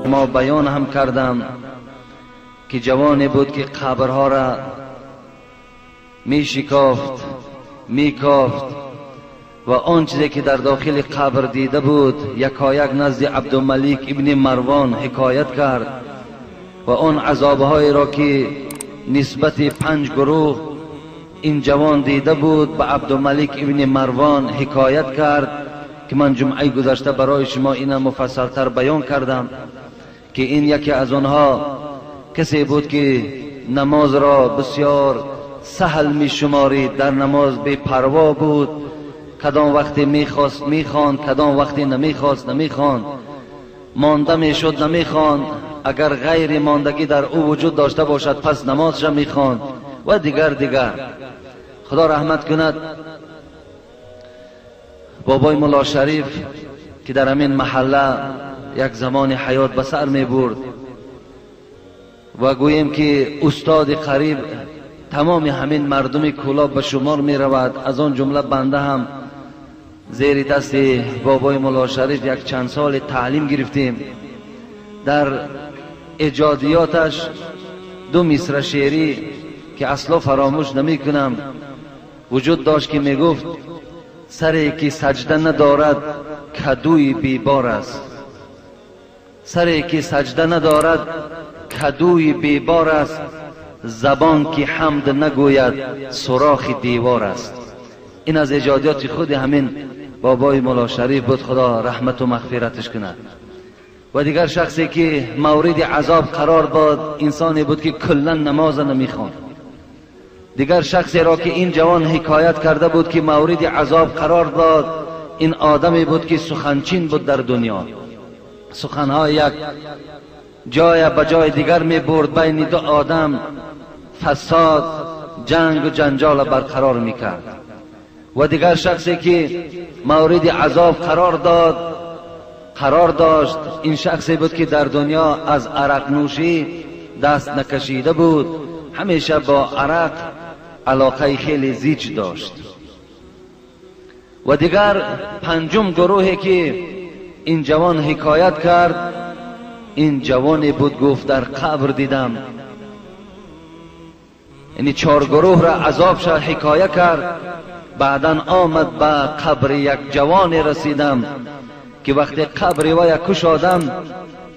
ما بیان هم کردم که جوانی بود که قبرها را می شکافت، می کافت و آن چیزی که در داخل قبر دیده بود یکایک نزد عبدالملک ابن مروان حکایت کرد و آن عذابهایی را که نسبت 5 گروه این جوان دیده بود به عبدالملک ابن مروان حکایت کرد که من جمعه گذشته برای شما اینا مفصلتر بیان کردم که این یکی از آنها کسی بود که نماز را بسیار سهل می شمارید، در نماز بی پروا بود، کدام وقتی میخواست میخواند، کدام وقتی نمیخواست نمیخواند، مانده میشد نمیخواند، اگر غیر ماندگی در او وجود داشته باشد پس نمازش میخواند و دیگر. خدا رحمت کند بابای ملا شریف که در همین محله یک زمان حیات به سر می برد و گوییم که استاد قریب تمام همین مردم کولاب به شمار می رود، از آن جمله بنده هم زیر دست بابای ملا شریف یک چند سال تعلیم گرفتیم. در ایجادیاتش 2 مصرع شعری که اصلا فراموش نمی کنم وجود داشت که می گفت: سری که سجده ندارد کدوی بیبار است، سری که سجده ندارد کدوی بیبار است، زبان که حمد نگوید سوراخ دیوار است. این از ایجادیات خود همین بابای ملا شریف بود، خدا رحمت و مغفرتش کند. و دیگر شخصی که مورد عذاب قرار داد انسانی بود که کلا نماز نمیخواند. دیگر شخصی را که این جوان حکایت کرده بود که مورد عذاب قرار داد این آدمی بود که سخنچین بود در دنیا، سخنهای یک جای به جای دیگر می برد، بین دو آدم فساد، جنگ و جنجال برقرار می کرد. و دیگر شخصی که مورد عذاب قرار داشت این شخصی بود که در دنیا از عرق نوشی دست نکشیده بود، همیشه با عرق علاقه خیلی زیج داشت. و دیگر 5 گروهی که این جوان حکایت کرد این جوانی بود گفت در قبر دیدم، یعنی 4 گروه را عذاب شد حکایت کرد. بعدا آمد به قبر یک جوان رسیدم که وقتی قبر وی کشادم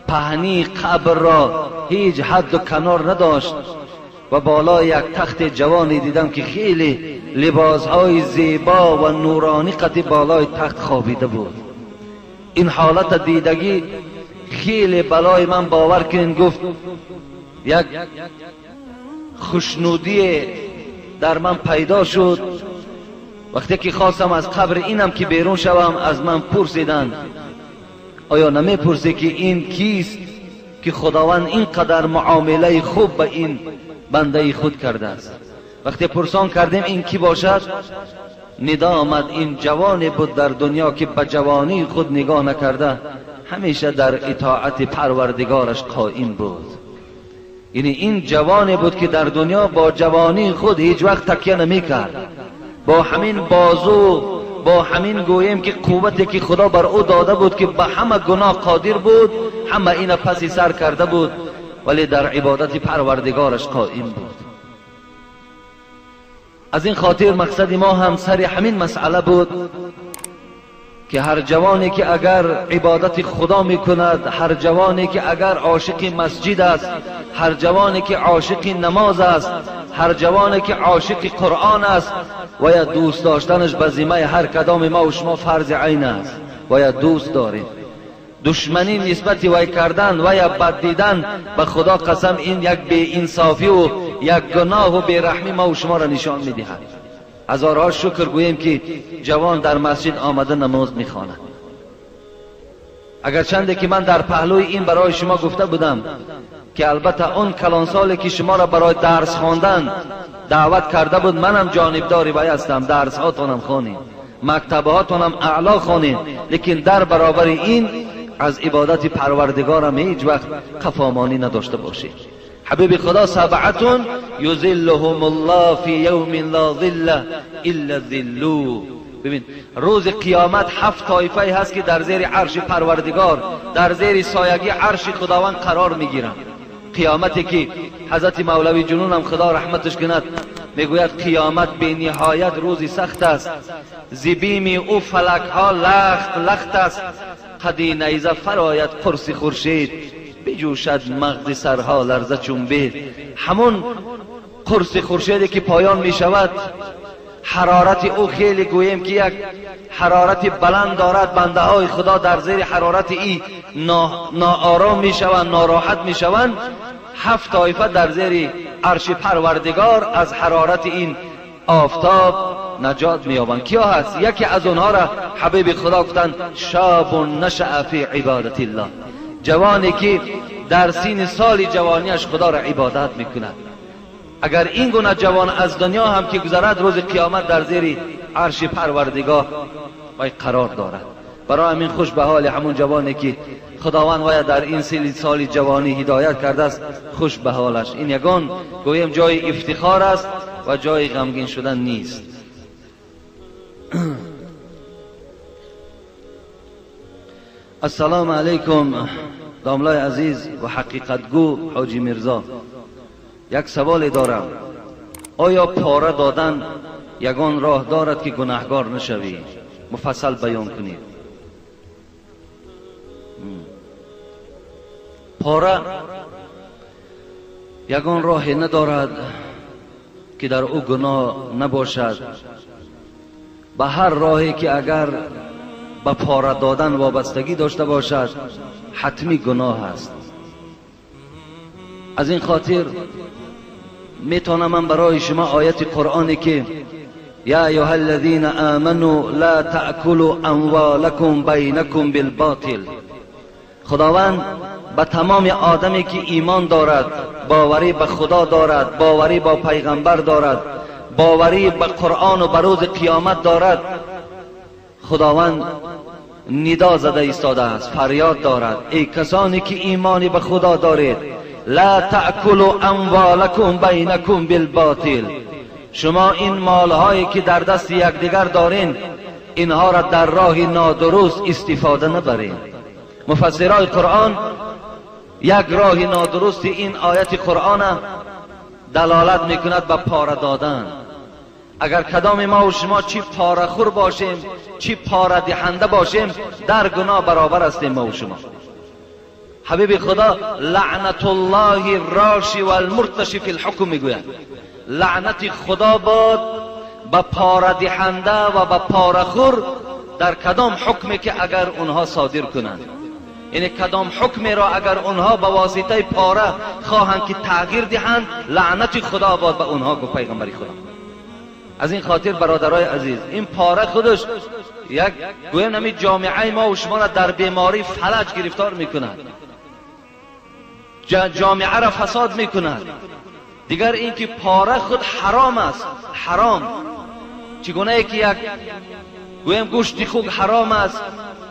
پهنی قبر را هیچ حد و کنار نداشت و بالای یک تخت جوانی دیدم که خیلی لباسهای زیبا و نورانی قطی بالای تخت خوابیده بود. این حالت دیدگی خیلی بلای من باور کنین گفت یک خوشنودی در من پیدا شد. وقتی که خواستم از قبر اینم که بیرون شوم از من پرسیدند آیا نمیپرسی که این کیست که خداوند اینقدر معامله خوب به این بنده خود کرده است؟ وقتی پرسان کردیم این کی باشد، ندا آمد این جوانی بود در دنیا که به جوانی خود نگاه نکرده همیشه در اطاعت پروردگارش قائم بود. یعنی این جوانی بود که در دنیا با جوانی خود هیچ وقت تکیه نمی کرد، با همین بازو، با همین گوییم که قوتی که خدا بر او داده بود که به همه گناه قادر بود، همه اینا پسی سر کرده بود، ولی در عبادت پروردگارش قائم بود. از این خاطر مقصد ما هم سر همین مسئله بود که هر جوانی که اگر عبادت خدا میکند، هر جوانی که اگر عاشق مسجد است، هر جوانی که عاشق نماز است، هر جوانی که عاشق قرآن است، باید دوست داشتنش به ذمه هر کدام ما و شما فرض عین است، باید دوست داریم. دشمنی نسبت وی کردن و یا بد دیدن، به خدا قسم این یک بی انصافی و یک گناه و بیرحمی ما و شما را نشان میدهد. هزارها شکر گوییم که جوان در مسجد آمده نماز میخواند. اگر چنده که من در پهلوی این برای شما گفته بودم که البته اون کلانسالی که شما را برای درس خواندن دعوت کرده بود، منم جانبداری وی هستم، درس هاتونم خوانید، مکتب هاتونم اعلا خوانید، لیکن در برابر این از عبادت پروردگارم هیچ وقت قفامانی نداشته باشید. حبیب خدا سبعتون یظلهم الله فی یوم لا ظل الا ظلو، ببین روز قیامت هفت طایفه هست که در زیر عرش پروردگار، در زیر سایگی عرش خداوند قرار میگیرند. قیامتی که حضرت مولوی جنون هم خدا رحمتش کند میگوید قیامت به نهایت روزی سخت است، زبیم او فلک ها لخت لخت است، قدی نیزه فراید قرص خورشید، بجوشد مغز سرها لرزه چون بید. همون قرص خورشیدی که پایان میشود، حرارت او خیلی گوییم که یک حرارت بلند دارد، بنده های خدا در زیر حرارت ای ناآرام میشوند، ناراحت میشوند. هفت طایفه در زیر عرش پروردگار از حرارت این آفتاب نجات مییابند. کیا هست؟ یکی از اونها را حبیب خدا گفتند شاب نشأ فی عبادت الله، جوانی که در سین سال جوانیش خدا را عبادت میکند. اگر این گونه جوان از دنیا هم که گذرد، روز قیامت در زیر عرش پروردگار وی قرار دارد. برای همین خوش به حال همون جوانی که خداوند وی در این سال جوانی هدایت کرده است، خوش به حالش. این یگان گویم جای افتخار است و جای غمگین شدن نیست. السلام علیکم داملای عزیز و حقیقتگو حاجی میرزا، یک سوال دارم. آیا پاره دادن یگان راه دارد که گناهگار نشوی؟ مفصل بیان کنید. پاره یگان راه ندارد که در او گناه نباشد. به هر راهی که اگر به پاره دادن وابستگی داشته باشد حتمی گناه است. از این خاطر میتونم من برای شما آیت قرآنی که یا ایها الذین آمنوا لا تأکلوا اموالکم بینکم بالباطل، خداوند به تمام آدمی که ایمان دارد، باوری به خدا دارد، باوری با پیغمبر دارد، باوری به قرآن و به روز قیامت دارد، خداوند ندا زده ایستاده است، فریاد دارد ای کسانی که ایمانی به خدا دارید، لا تأکلوا اموالکم بینکم بالباطل، شما این مالهایی که در دست یکدیگر دارین اینها را در راه نادرست استفاده نبرین. مفسرای قرآن یک راه نادرست این آیت قرآن دلالت میکند به پاره دادن. اگر کدام ما و شما چی پاره خور باشیم چی پاره دهنده باشیم در گناه برابر هستیم ما و شما. حبیب خدا لعنت الله الراشی والمرتشی فی الحکم میگوید، لعنت خدا باد به پاره دهنده و به پاره خور در کدام حکمی که اگر اونها صادر کنند، یعنی کدام حکمی را اگر اونها به واسطه پاره خواهند که تغییر دهند، لعنت خدا باد به اونها، گفت پیغمبر خدا. از این خاطر برادرای عزیز، این پاره خودش یک گویم نمی جامعه ما و شما را در بیماری فلج گرفتار میکند، جامعه را فساد میکند. دیگر اینکه پاره خود حرام است، حرام. چگونه که یک گویم گوشت خوک حرام است،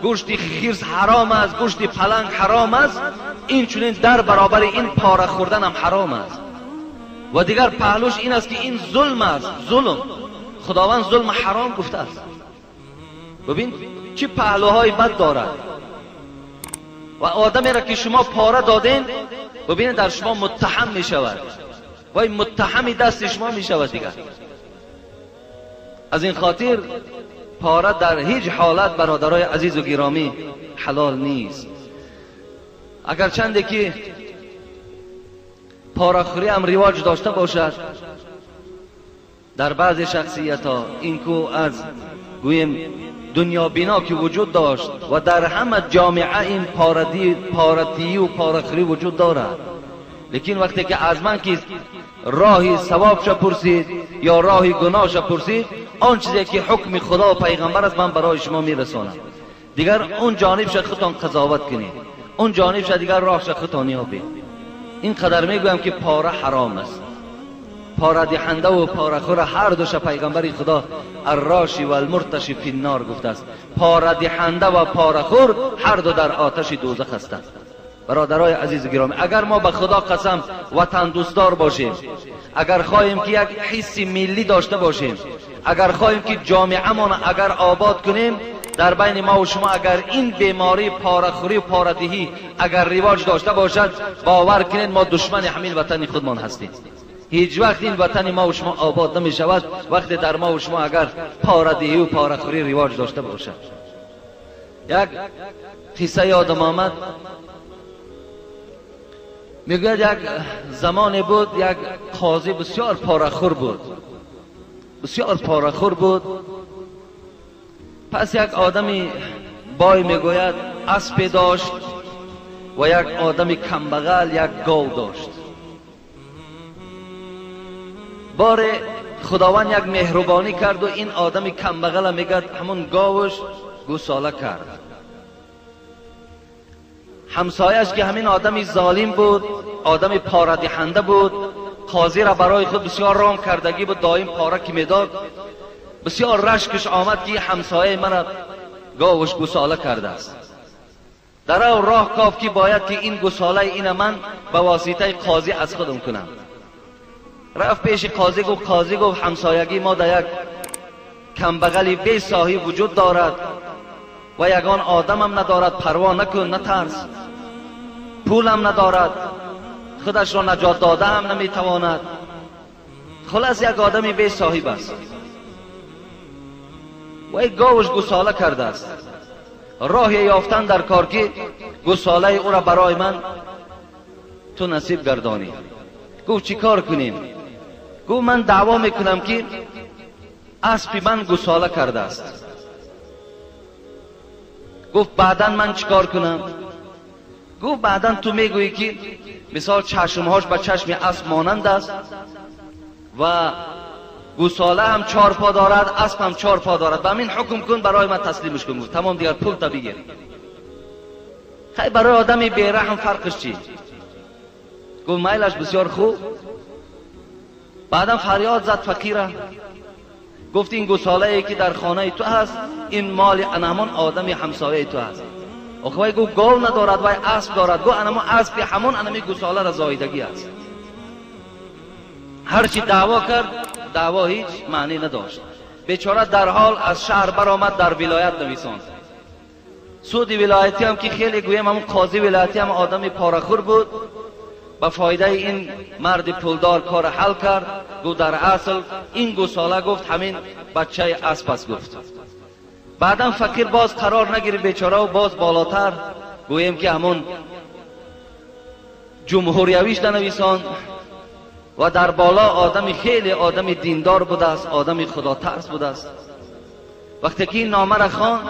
گوشت خرس حرام است، گوشت پلنگ حرام است، این چنین در برابر این پاره خوردن هم حرام است. و دیگر پهلوش این است که این ظلم است، ظلم. خداوند ظلم حرام گفته است. ببین چه پهلوهای بد دارد. و آدمی را که شما پاره دادین، ببین در شما متهم می شود، وای متهمی دست شما می شود دیگر. از این خاطر پاره در هیچ حالت برادرای عزیز و گرامی حلال نیست. اگر چنده که پاره‌خوری هم رواج داشته باشد در بعض شخصیت ها، این کو از گویم دنیا بینا که وجود داشت و در همه جامعه این پارتی و پاره‌خوری وجود دارد، لیکن وقتی که از من که راهی ثوابش پرسید یا راهی گناهش پرسید، آن چیزی که حکم خدا و پیغمبر است من برای شما میرسانم. دیگر اون جانبش خودتان قضاوت کنید، اون جانبش دیگر راهش خودتان یابید. این قدر میگویم که پاره حرام است. پاره دهنده و پاره خور هر دوش پیغمبر خدا الراشی و المرتشی فی النار گفته است. پاره دهنده و پاره خور هر دو در آتش دوزخ هستند. برادرای عزیز گرامی، اگر ما به خدا قسم وطن دوستدار باشیم، اگر خواهیم که یک حس ملی داشته باشیم، اگر خواهیم که جامعه اگر آباد کنیم، در بین ما و شما اگر این بیماری پاره‌خوری و پاره‌دهی اگر رواج داشته باشد، باور کنید ما دشمن همین وطن خودمان هستیم. هیچ وقت این وطن ما و شما آباد نمی شود وقتی در ما و شما اگر پاره‌دهی و پاره‌خوری رواج داشته باشد. یک قصه یادم آمد، میگوید یک زمان بود یک قاضی بسیار پاره‌خور بود، بسیار پاره‌خور بود. پس یک آدمی بای میگوید اسب داشت و یک آدمی کمبغل یک گاو داشت. بار خداوند یک مهربانی کرد و این آدمی کمبغل میگد همون گاوش گوساله کرد. همسایش که همین آدمی ظالم بود، آدمی پاره دهنده بود، قاضی را برای خود بسیار رام کردگی بود، دائم پاره که میداد، بسیار رشکش آمد که همسایه من گاوش گوساله کرده است. در او راه کاف که باید که این گوساله این من به واسطه قاضی از خودم کنم. رفت پیش قاضی، گفت قاضی گفت همسایگی ما در یک کمبغلی بی صاحب وجود دارد و یگان آدمم ندارد، پروا نکن، نترس، پولم ندارد، خودش را نجات داده هم نمیتواند، خلاص یک آدمی بی صاحب است و یک گاوش گوساله کرده است. راه یافتن در کار که گوساله او را برای من تو نصیب گردانی. گفت چی کار کنیم؟ گفت من دعوا میکنم که اسب من گوساله کرده است. گفت بعدا من چیکار کنم؟ گفت بعدا تو میگویی که مثال چشمهاش به چشم اسب مانند است و گوساله هم 4 پا دارد، اسب هم 4 پا دارد، به همین حکم کن برای من تسلیمش کن. گفت تمام دیگر پول تا بگیر. خیلی برای آدمی بیرحم فرقش چی؟ گفت میلش بسیار خوب. بعدم فریاد زد فقیره، گفت این گوساله ای که در خانه تو هست این مال انهمان آدمی همسایه تو هست. آخه گفت گاو ندارد و اسب دارد. گفت انما اسب همون انمی گوساله را زایدگی است. هرچی دعوا کرد دعوا هیچ معنی نداشت. بیچاره در حال از شهر برآمد، در ولایت نویساند. سود ولایتی هم که خیلی گویم همون قاضی ولایتی هم آدمی پاره‌خور بود، به فایده این مرد پولدار کار حل کرد. گفت در اصل این گوساله گفت همین بچه اسب است. گفت بعدا فقیر باز قرار نگیری بیچاره و باز بالاتر گوییم که همون جمهوریویش نویساند و در بالا آدمی خیلی آدمی دیندار بوده است، آدمی خدا ترس بوده است. وقتی که این نامه را خواند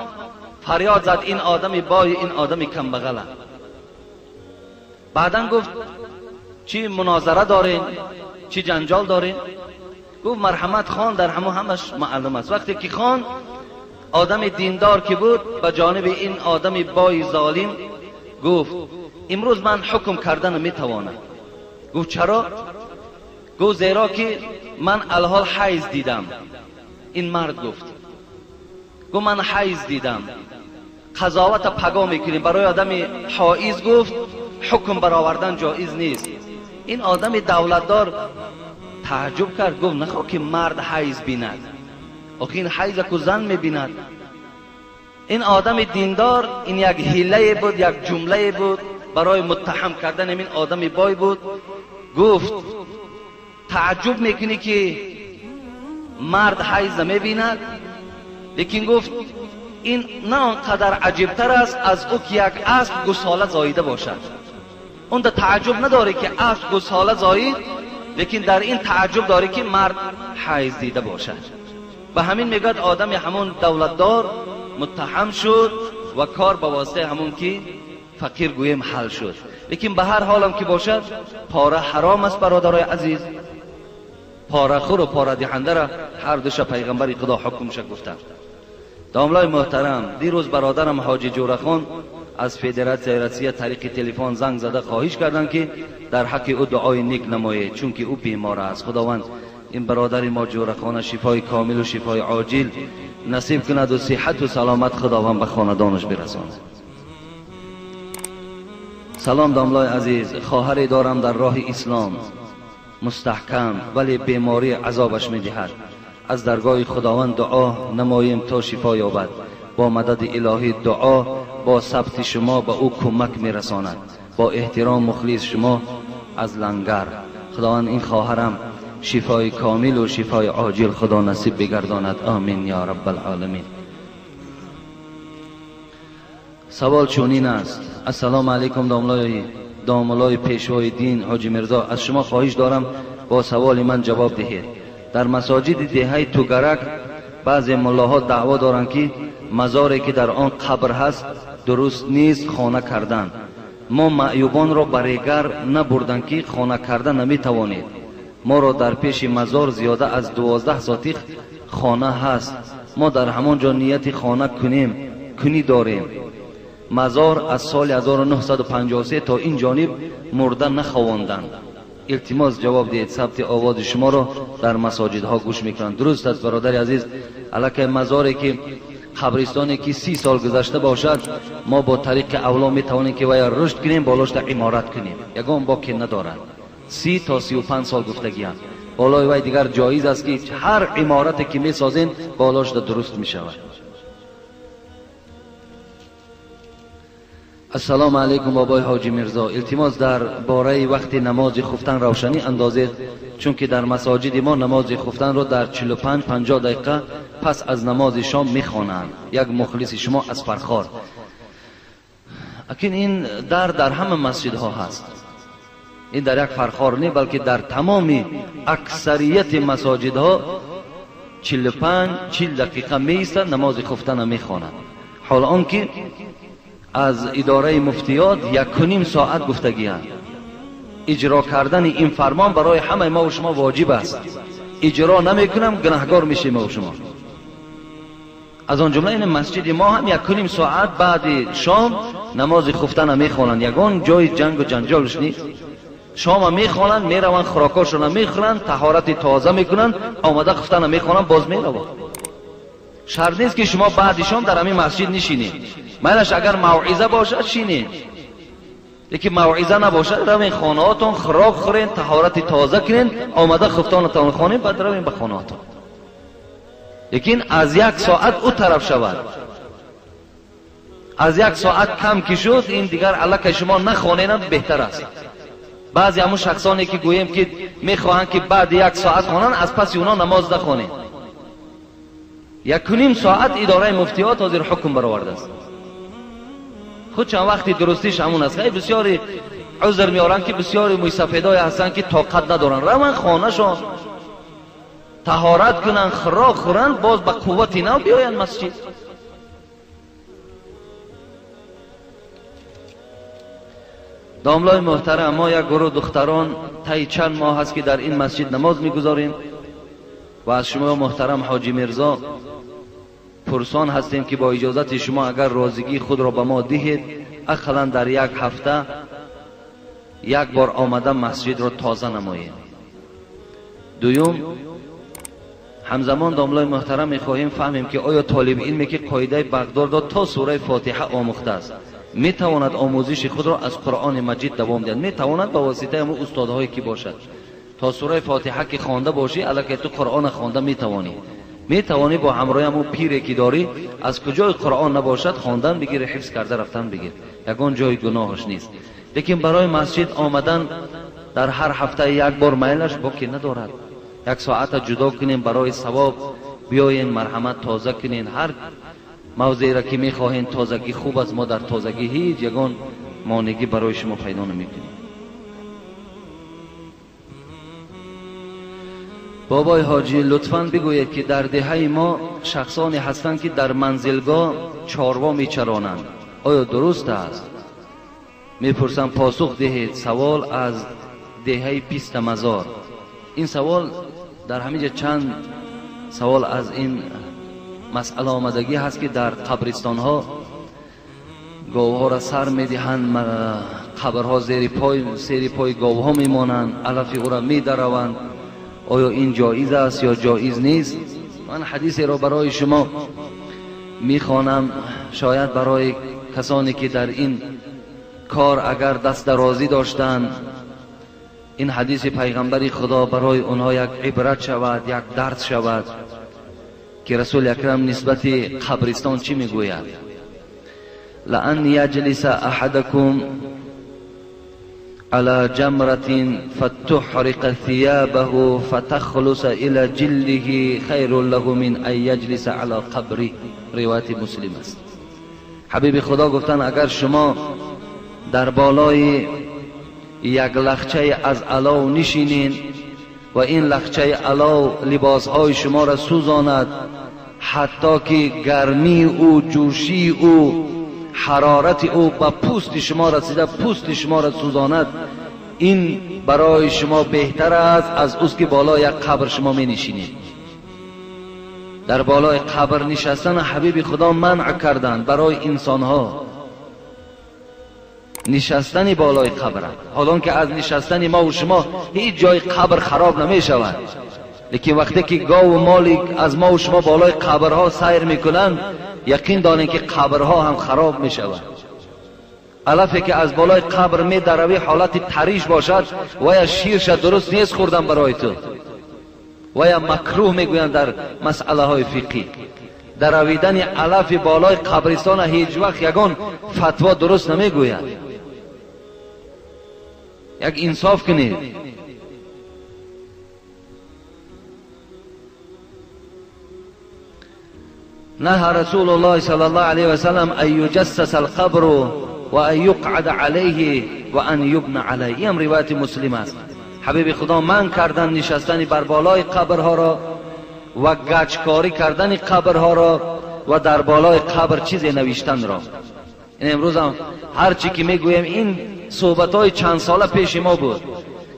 فریاد زد این آدمی بای، این آدمی کمبغله. بعدا گفت چی مناظره دارین، چی جنجال دارین؟ گفت مرحمت خان در همو همش معلوم است. وقتی که خان آدم دیندار که بود به جانب این آدم بای ظالم گفت امروز من حکم کردن میتوانم. گفت چرا؟ گفت زیرا که من الحال حیض دیدم. این مرد گفت من حیض دیدم، قضاوت پگاه میکنیم. برای آدم حائض گفت حکم برآوردن جایز نیست. این آدم دولتدار تعجب کرد، گفت نخواه که مرد حیض بیند، آخه این حیض کو زن میبیند. این آدم دیندار این یک حیله بود، یک جمله بود برای متهم کردن این آدم بای بود. گفت تعجب میکنی که مرد حیض نمیبیند، لیکن گفت این نه آنقدر عجیبتر است از او که یک اسب گوساله زاییده باشد. اون در تعجب نداره که اسب گوساله زایید، لیکن در این تعجب داره که مرد حیض دیده باشد. به همین میگوید آدم همون دولتدار متهم شد و کار به واسطه همون که فقیر گویم حل شد. لیکن به هر حالم که باشد پاره حرام است برادرای عزیز. پاره خور و پاره دهنده را هر دوش پیغمبر خدا حکمش گفتند. داملای محترم، دیروز برادرم حاجی جورخان از فدراسیون روسیه طریق تلفن زنگ زده خواهش کردند که در حق او دعای نیک نمایید چون که او بیمار است. خداوند این برادر ما جورخان شفای کامل و شفای عاجل نصیب کند و صحت و سلامت خداوند به خاندانش برساند. سلام داملای عزیز، خواهری دارم در راه اسلام مستحکم ولی بیماری عذابش میدهد. از درگاه خداوند دعا نماییم تا شفا یابد. با مدد الهی دعا با ثبت شما به او کمک میرساند. با احترام مخلص شما از لنگر. خداوند این خواهرم شفای کامل و شفای عاجل خدا نصیب بگرداند. آمین یا رب العالمین. سوال چونین است: السلام علیکم داملای پیشوای دین حاجی میرزا، از شما خواهش دارم با سوال من جواب دهید. در مساجد دهه توگرک بعضی ملاها دعوا دارند که مزاری که در آن قبر هست درست نیست خانه کردن. ما معیوبان را بریگر نبردند که خانه کردن نمیتوانید. ما را در پیش مزار زیاده از 12 ساتیخ خانه هست. ما در همانجا نیت خانه کنی داریم. مزار از سال 1953 تا این جانب مرده نخواندند. التماس جواب دهید. ثبت آواز شما را در مساجدها گوش میکنند. درست است برادر عزیز، علاکه مزاری که قبرستانی که 30 سال گذشته باشد، ما با طریق اولا میتوانیم که ویا رشد کنیم، بالاش عمارت کنیم، یگان باکی ندارد. 30 تا 35 سال گفتگی هم بالای وی دیگر جایز است که هر عمارتی که میسازین بالاش درست میشود. السلام علیکم بابای حاجی میرزا، التماس در باره وقت نماز خفتن روشنی اندازید، چون که در مساجد ما نماز خفتن را در 45-50 دقیقه پس از نماز شام میخوانند. یک مخلص شما از فرخار. اکنون این در همه مسجدها هست، این در یک فرخار نه بلکه در تمام اکثریت مساجدها 45-40 دقیقه می ایستند نماز خفتن میخوانند. حال آنکه از اداره مفتیات 1.5 ساعت گفتگی هست. اجرا کردن این فرمان برای همه ما و شما واجب است. اجرا نمیکنم گناهگار میشیم ما و شما. از آن جمله این مسجد ما هم 1.5 ساعت بعد شام نماز خفتن میخوانند. یگان جای جنگ و جنجالش نیست. شام میخوانند، میروند خوراکاشون میخورند، طهارت تازه میکنند، آماده خفتن میخوانند، باز میروند. شرط نیست که شما بعد شام در همین مسجد نشینید. مایلش اگر موعظه باشد شینید، یکی موعظه نباشد روین خانه هاتون خوراک خورین، طهارت تازه کنین، آماده خفتانتان خانین، بعد روین به خانه هاتون. لیکن از 1 ساعت او طرف شود، از 1 ساعت کم که شد این دیگر علاکه شما نخوانین بهتر است. بعضی همون شخصانی که گوییم که میخواهند که بعد 1 ساعت خوانند، از پس اونا نماز نخوانین. 1.5 ساعت اداره مفتیات حاضر حکم برآورده است. خود چند وقتی درستیش همون است. خیلی بسیاری عذر میارن که بسیاری مویسفیدای هستن که طاقت ندارن، روان خانهشان طهارت کنن، خوراک خورن، باز به قوت نو بیاین مسجد. داملای محترم، ما یک گروه دختران طی چند ماه هست که در این مسجد نماز میگذاریم و از شما محترم حاجی میرزا پرسان هستیم که با اجازت شما اگر رازگی خود را به ما دهید، اقلا در 1 هفته 1 بار آمده مسجد را تازه نماییم. دوم، همزمان داملای محترم میخواهیم فهمیم که آیا طالب علمی که قاعده بغداد را تا سوره فاتحه آموخته است میتواند آموزش خود را از قرآن مجید دوام دهد؟ میتواند به واسطه همون استادهایی که باشد. تا سوره فاتحه که خوانده باشی الکی تو قرآن خوانده میتوانی، میتوانی با همراه همون پیری که داری از کجای قرآن نباشد خواندن بگیر، حفظ کرده رفتن بگیر، یگان جای گناهش نیست. لیکن برای مسجد آمدن در هر هفته 1 بار میلش باکی ندارد. 1 ساعت جدا کنیم برای ثواب، بیاین مرحمت تازه کنین. هر موضعی را که میخواهین تازگی خوب است، ما در تازگی هیچ یگان مانعی برای شما پیدا نمیکنیم. بابای حاجی لطفاً بگویید که در دهه ما شخصانی هستند که در منزلگاه چاروا میچرانند، آیا درست است؟ میپرسم پاسخ دهید. سوال از دهه پیست مزار. این سوال در همینجا چند سوال از این مسئله آمدگی هست که در قبرستان ها گاوها را سر میدهند، قبرها زیر پای گاوها میمانند، علف او را میدروند. آیا این جایز است یا جایز نیست؟ من حدیثی را برای شما میخوانم، شاید برای کسانی که در این کار اگر دست درازی داشتند این حدیث پیغمبر خدا برای آنها یک عبرت شود، یک درس شود. که رسول اکرم نسبت قبرستان چی میگوید؟ لأن یجلس احدکم على جمرة فتحرق ثيابه فتخلص إلى جلده خير له من أن يجلس على قبره. روایت مسلم است. حبیب خدا گفتن اگر شما در بالای یک لخچه از علاو نشینین و این لخچه علاو لباسهای شما را سوزاند، حتی که گرمی او، جوشی او، حرارت او به پوست شما رسیده، پوست شما را سوزاند، این برای شما بهتر است از اوست که بالای یک قبر شما می نشینید. در بالای قبر نشستن حبیب خدا منع کردند برای انسانها نشستن بالای قبر، حالان که از نشستن ما و شما هیچ جای قبر خراب نمی شود، لیکن وقتی که گاو و مال از ما و شما بالای قبرها سیر میکنند، یقین دانید که قبرها هم خراب می شود. علفی که از بالای قبر می دروی حالت تریش باشد و یا شیرش درست نیست خوردن برای تو، و یا مکروه میگویند در مسئله های فقهی. درویدن علف بالای قبرستان هیچ وقت یگان فتوا درست نمیگوید. یک انصاف کنید. نهى رسول الله صلى الله عليه وسلم أن يجسس القبر وأن يقعد عليه وأن يبنى عليه. این روایت مسلم است. حبیب خدا من کردن نشستن بر بالای قبرها را و گچکاری کردن قبرها را و در بالای قبر چیزی نوشتن را. این امروز هم هر چی که میگویم این صحبت های چند ساله پیش ما بود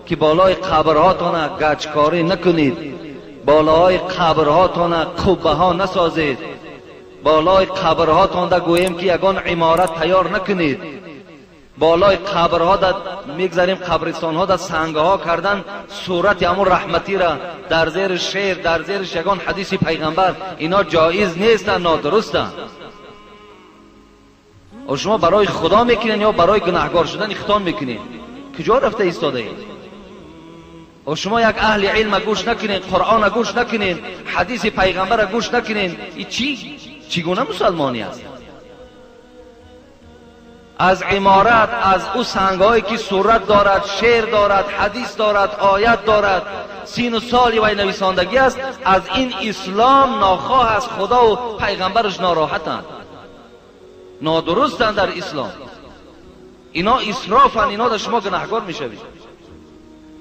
که بالای قبرهاتان گچکاری نکنید، بالای قبرهاتان قبه ها نسازید، بالای قبرهاتان ده گوییم که یگان عمارت تیار نکنید، بالای قبرها ده میگذاریم قبرستان ها ده سنگ ها کردن صورت همون رحمتی را در زیر شعر، در زیر یگان حدیث پیغمبر، اینا جایز نیستن، نادرستن. و شما برای خدا میکنین یا برای گناهگار شدن اختان میکنین؟ کجا رفته ایستاده اید؟ و شما یک اهل علم گوش نکنین، قرآن گوش نکنین، حدیث پیغمبر گوش نکنین، این چی؟ چگونه مسلمانی است؟ از عمارت، از او سنگهایی که صورت دارد، شعر دارد، حدیث دارد، آیت دارد، سین و سالی و نویساندگی است، از این اسلام ناخواه است، خدا و پیغمبرش ناراحتند، نادرستند در اسلام. اینا اسرافند، اینا در شما گناهگار میشوید.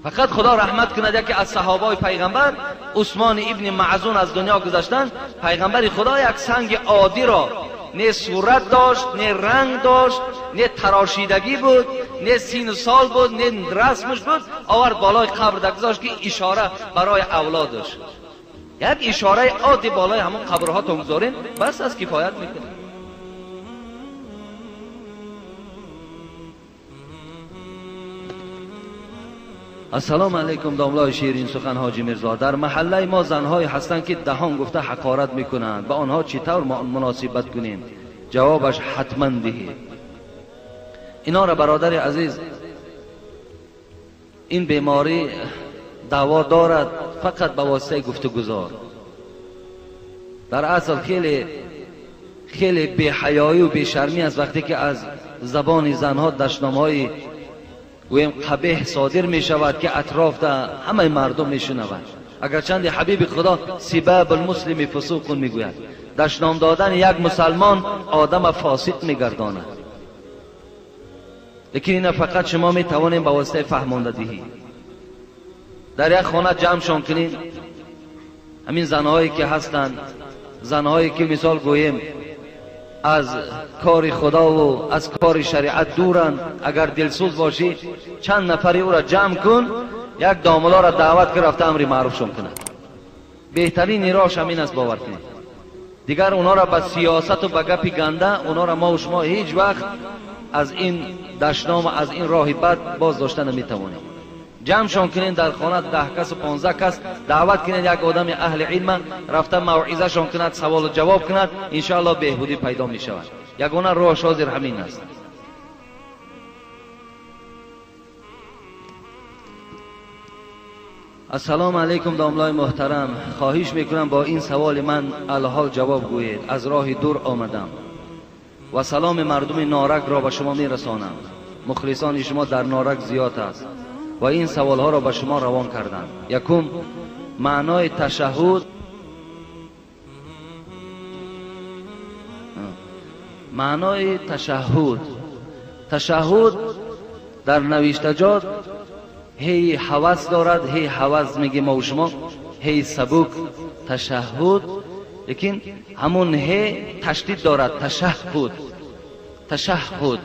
فقط خدا رحمت کند یکی از صحابای پیغمبر عثمان ابن معزون از دنیا گذشتند، پیغمبر خدا یک سنگ عادی را نه صورت داشت، نه رنگ داشت، نه تراشیدگی بود، نه سین و سال بود، نه رسمش بود، آورد بالای قبر گذاشت که اشاره برای اولادش. یک اشاره عادی بالای همون قبرها تو گذارین بس از کفایت میکنه. السلام علیکم داملای شیرین سخن حاجی میرزا. در محله ما زنهایی هستند که دهان گفته حقارت میکنند، با آنها چطور مناسبت کنیم؟ جوابش حتما دهید. اینا را برادر عزیز، این بیماری دوا دارد فقط به واسطه گفتگذار. در اصل خیلی خیلی بی‌حیایی و بی‌شرمی است وقتی که از زبان زنها دشنام‌های گویم قبیح صادر می شود که اطراف ده همه مردم می شنوند. اگرچند حبیب خدا سباب المسلم فسوق می گوید، دشنام دادن یک مسلمان آدم فاسق می گرداند. لیکن اینا فقط شما می توانیم به واسطه فهمانده دهی. در یک خانه جمعشان کنین، همین زنهایی که هستند، زنهایی که مثال گوییم از کار خدا و از کار شریعت دورن، اگر دلسوز باشی چند نفری او را جمع کن، یک داملا را دعوت که رفته امری معروفشون کند. بهترین راهش همین است، باور کنید. دیگر اونا را به سیاست و به گپی گنده، اونا را ما و شما هیچ وقت از این دشنام و از این راه بد باز داشته نمیتوانیم. جمعشان کنین در خانه 10 کس و 15 کس دعوت کنین، یک آدم اهل علم رفته موعظهشان کند، سوال و جواب کند، انشاءالله بهبودی پیدا می شود. یگانه راه حاضر همین است. Ассалому алайкум домлаи муҳтарам, хоҳиш мекунам бо ин саволи ман алҳол ҷавоб гӯед. Аз роҳи дур омадам ва саломи мардуми Норакро ба шумо мерасонам. Мухлисони шумо дар Норак зиёд аст ва ин саволҳоро ба шумо равон кардам. Якум, маънои ташаҳҳуд. Маънои ташаҳҳуд. Ташаҳҳуд дар навиштаҷот ҳей ҳавас дорад, ҳей ҳавас мегӣ мо шумо, ҳей сабук ташаҳҳуд, лекин ҳамун ҳе ташдид дорад. Ташаҳҳуд, ташаҳҳуд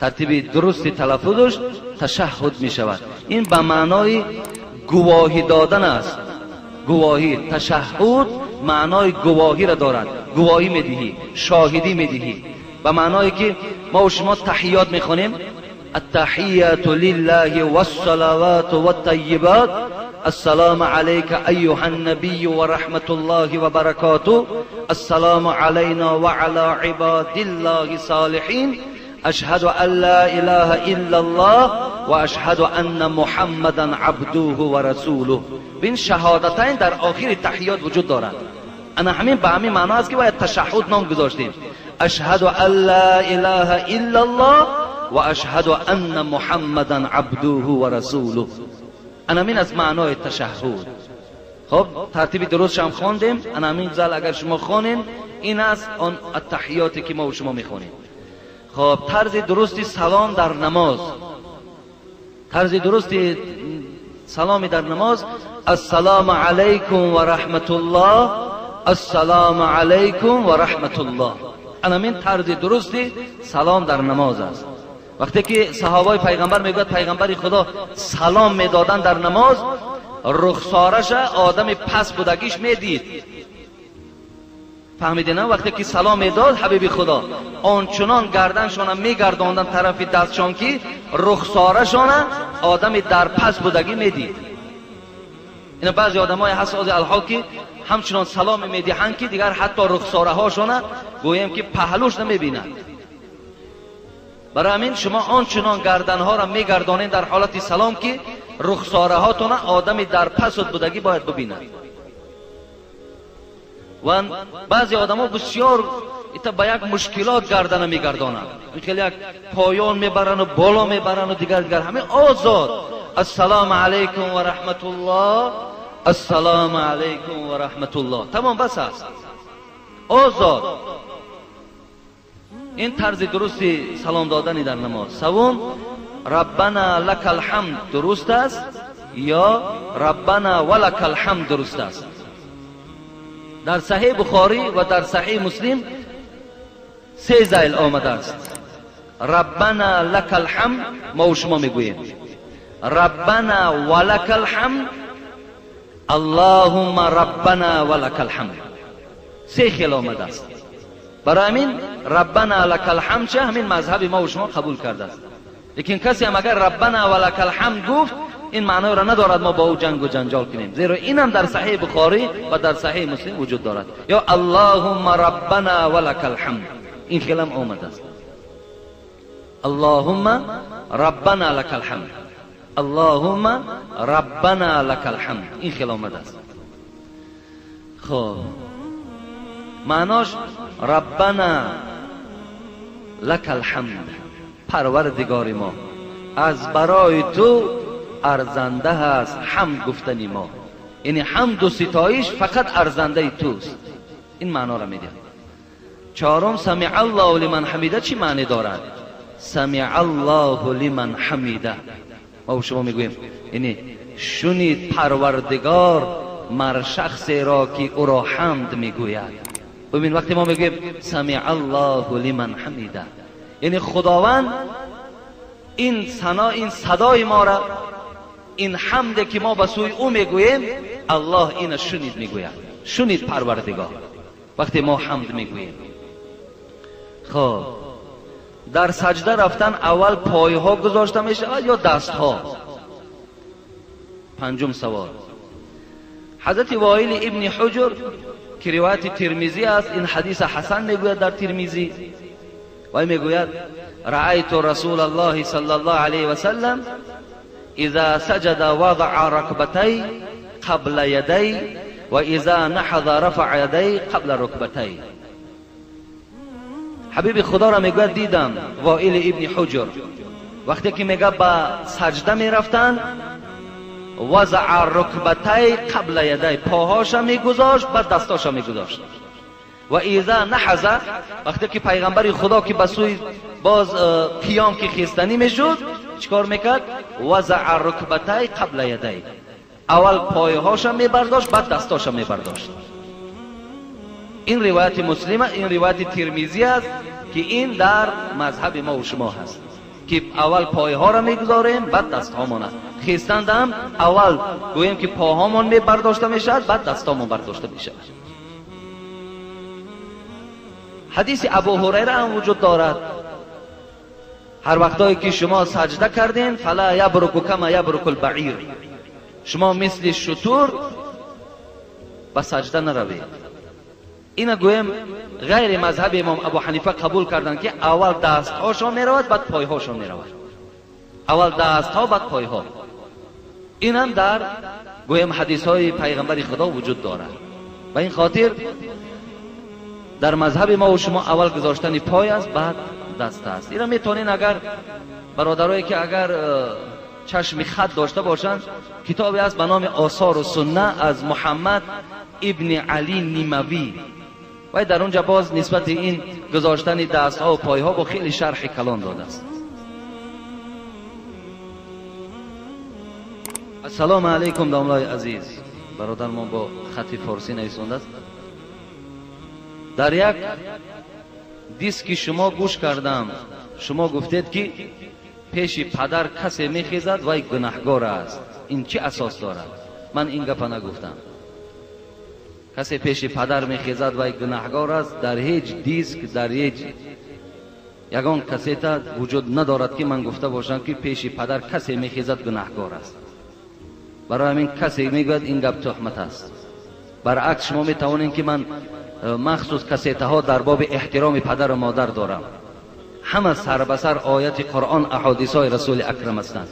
тартиби дурусти талаффузаш ташаҳҳуд мешавад. Ин ба маънои гувоҳӣ додан аст. Гувоҳӣ, ташаҳҳуд маънои гувоҳиро дорад. Гувоҳӣ медиҳӣ, шоҳидӣ медиҳӣ. Ба маъное ки мо шумо таҳиёт мехонем. التحية لله والصلوات والطيبات السلام عليك أيها النبي ورحمة الله وبركاته السلام علينا وعلى عباد الله الصالحين أشهد أن لا إله إلا الله وأشهد أن محمدا عبده ورسوله. بين شهادتين در آخر تحیات وجود دارد. أنا همین به همین معنا است که باید تشهد نام گذاشتیم. أشهد أن لا إله إلا الله و اشهد ان محمدا عبده و رسوله. انا همین از معنای تشهد. خب ترتیب درست هم خواندیم. انا همین زل اگر شما خوانین، این است آن التحیاتی که ما و شما میخوانیم. خب طرز درستی سلام در نماز. طرز درستی سلام در نماز السلام علیکم و رحمت الله، السلام علیکم و رحمت الله. انا همین طرز درستی سلام در نماز است. وقتی که صحابای پیغمبر میگوید پیغمبر خدا سلام میدادن در نماز، رخسارش آدم پس بودگیش میدید. فهمیدین؟ وقتی که سلام میداد حبیب خدا، آنچنان گردنشان میگرداندن طرف دستشان که رخسارشان آدم در پس بودگی میدید. اینا بعضی آدمای هست از الحال که همچنان سلام میدهند که دیگر حتی رخساره هاشون گوییم که پهلوش نمیبینند. برای همین شما آنچنان گردنها را میگردانین در حالت سلام که رخساره هاتون آدمی در پس بودگی باید ببیند. و بعضی آدم ها بسیار ایتا با یک مشکلات گردن میگردانند، خیلی یک پایان میبرن و بالا میبرن و دیگر دیگر. همه آزاد السلام علیکم و رحمت الله، السلام علیکم و رحمت الله، تمام بس است. آزاد. این طرز درستی سلام دادن در نماز. سوم، ربنا لک الحمد درست است یا ربنا ولک الحمد درست است؟ در صحیح بخاری و در صحیح مسلم سه ذیل آمده است. ربنا لک الحمد ما و شما میگوییم، ربنا ولک الحمد، اللهم ربنا ولک الحمد، سه خیل آمده است. برای همین ربنا لک الحمد چه همین مذهب ما و شما قبول کرده است. لیکن کسی هم اگر ربنا ولک الحمد گفت، این معنی را ندارد ما با او جنگ و جنجال کنیم، زیرا اینم در صحیح بخاری و در صحیح مسلم وجود دارد. یا اللهم ربنا ولک الحمد، این خیلی آمده است. اللهم ربنا لک الحمد، اللهم ربنا لک الحمد، این خیلی آمده است. خب معناش ربنا لک الحمد، پروردگار ما، از برای تو ارزنده است حمد گفتنی ما، یعنی حمد و ستایش فقط ارزنده توست. این معنا را میده. چهارم، سمع الله لمن حمیده چی معنی دارد؟ سمع الله لمن حمیده، ما شما میگوییم یعنی شنید پروردگار مر شخصی را که او را حمد میگوید. ببین وقتی ما میگوییم سمع الله لمن حمیده، یعنی خداوند این ثنا، این صدای ما را، این حمد که ما به سوی او میگوییم، الله این شنید میگوید. شنید پروردگار وقتی ما حمد میگوییم. خب در سجده رفتن اول پایها گذاشته میشود یا دستها؟ پنجم سوال، حضرت وائل ابن حجر که روایت ترمذی است، این حدیث حسن میگوید در ترمذی، و میگوید رأیت رسول الله صلی الله علیه و سلم اذا سجد وضع ركبتيه قبل يديه و اذا نهض رفع يديه قبل ركبتيه. حبیب خدا را میگوید دیدم وائل ابن حجر وقتی که میگه به سجده میرفتن وضع رکبتیه قبل یدیه، پاهاش میگذاشت بعد دستاش میگذاشت. و اذا نهض، وقتی که پیغمبر خدا که به سوی باز قیام که خیستنی میشد چیکار میکرد؟ وضع رکبتیه قبل یدیه، اول پایهاش میبرداشت بعد دستاش میبرداشت. این روایت مسلمه، این روایت ترمذی است که این در مذهب ما و شما هست که اول پایها را میگذاریم بعد دستهامان. خیستند هم اول گوییم که پاهامان می برداشته میشود بعد دستامان برداشته میشود. حدیث ابو هریره هم وجود دارد، هر وقتایی که شما سجده کردین فلا یبرک کما یبرک البعیر، شما مثل شتر به سجده نروید. اینا گویم غیر مذهب امام ابو حنیفه قبول کردن که اول دستهاشان میرود بعد پایهاشان میرود، اول دستها بعد پایها. این هم در گویم حدیث های پیغمبر خدا وجود دارد. و این خاطر در مذهب ما و شما اول گذاشتن پای است بعد دست است. اینا میتونین اگر برادرایی که اگر چشم خط داشته باشند، کتابی است به نام آثار و سنه از محمد ابن علی نیموی و در اونجا باز نسبت این گذاشتن دست ها و پای ها با خیلی شرح کلان داده است. السلام علیکم داملای عزیز، برادر ما با خط فارسی نویسنده است. در یک دیسک شما گوش کردم، شما گفتید که پیش پدر کسی میخیزد وای گناهگار است. این چه اساس دارد؟ من این گپ نگفتم. کسی پیش پدر میخیزد وای گناهگار است در هیچ دیسک، در هیچ یگان کسیت وجود ندارد که من گفته باشم که پیش پدر کسی میخیزد گناهگار است. برای همین کسی میگوید این گپ تهمت است. برعکس شما میتوانید که من مخصوص کسیت ها در باب احترام پدر و مادر دارم، همه سر به سر آیت قرآن، احادیث های رسول اکرم هستند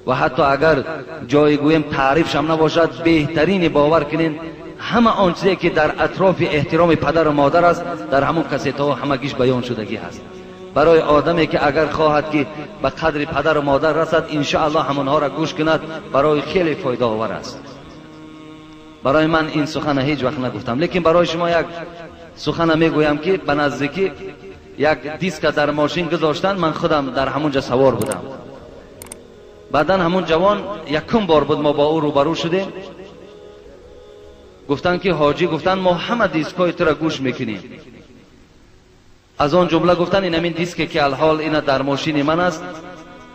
و حتی اگر جای گویم تعریفش هم نباشد، بهترین باور کنین همه آن چیزی که در اطراف احترام پدر و مادر است در همون کسیت ها همگیش بیان شدگی هست. برای آدمی که اگر خواهد که به قدر پدر و مادر رسد، انشاءالله همونها را گوش کند، برای خیلی فایده آور است. برای من این سخن هیچ وقت نگفتم، لیکن برای شما یک سخن میگویم که به نزدیکی یک دیسک در ماشین گذاشتن، من خودم در همونجا سوار بودم. بعدا همون جوان یکم بار بود ما با او روبرو شدیم، گفتن که حاجی، گفتن ما همه دیسک های تو را گوش میکنیم. از آن جمله گفتن این همین دیسک که الحال اینا در ماشین من است،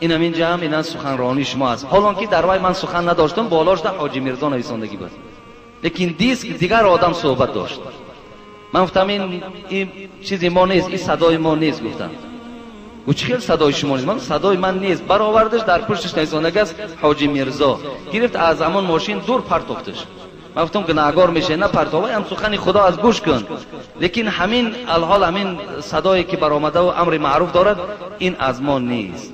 این همین جمع اینا سخنرانی شما است. حالان که در وای من سخن نداشتم، بالاش در حاجی میرزا نویسندگی بود، لیکن دیسک دیگر آدم صحبت داشت. من گفتم این چیزی ما نیست، این صدای ما نیست. گفتم او چه خیلی صدای شما نیست؟ من صدای من نیست. برآوردش در پشتش نویسندگی است حاجی میرزا، گرفت از همان ماشین دور پرتافتش. من گفتم گناهگار میشه، نه پرتاوی هم سخن خدا از گوش کن، لیکن همین الحال همین صدایی که برآمده و امر معروف دارد این از ما نیست.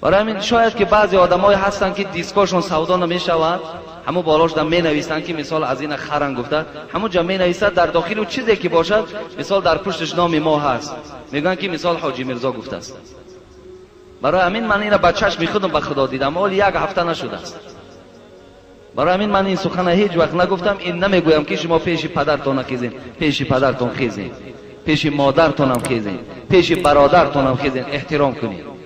برای همین شاید که بعضی آدمای هستن که دیسکاشون سودا نمیشود، همون بالاش در می نویسن که مثال از این خرن گفته، همون جا می نویسد در داخل و چیزی که باشد، مثال در پشتش نام ما هست، میگن که مثال حاجی میرزا گفته است. برای همین من اینو با چشم خودم به خدا دیدم، ولی یک هفته نشده است. برای همین من این سخن هیچ وقت نگفتم. این نمیگویم که شما پیش پدرتون خیزین، پیش پدرتون خیزین، پیش مادرتون هم خیزین، پیش برادرتون هم خیزین، احترام کنید.